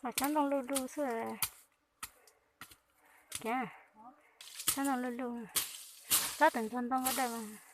Mas tsob ntoo luj luj xwb. Kiag, tsob ntoo luj luj, tsob tus ntxuag ntoo ko dawb mas.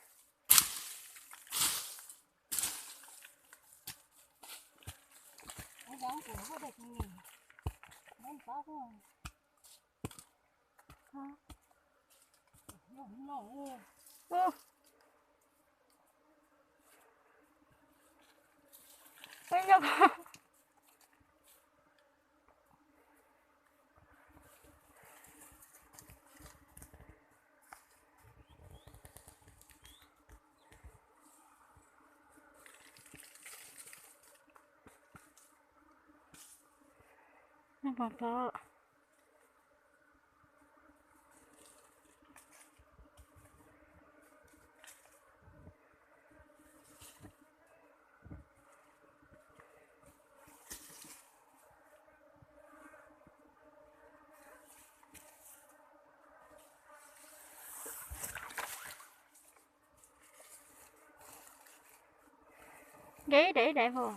Deb deb deb vos.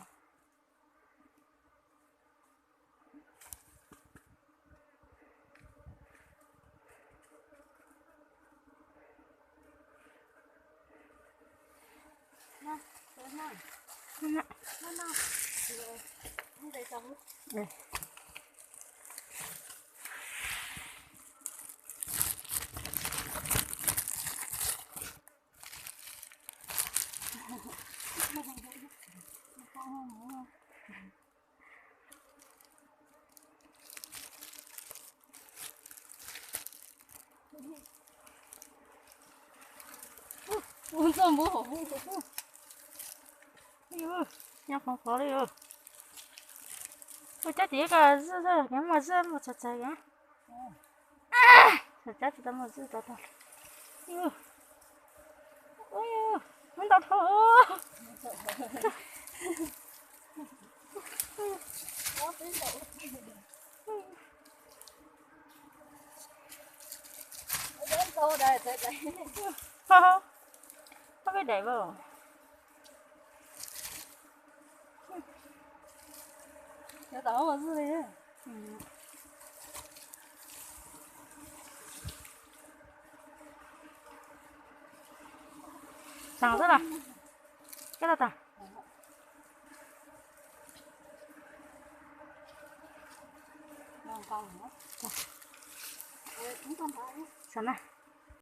Nyob qhov qhov li. Ua cov tim ko zij, cov muaj zij mus txog txog. Cov tsis tau muaj zij tau tag. Ub, ntau dhau. Ho, ho, peb daim vauv. Tag xwb na. Kab tau tag. Sav na.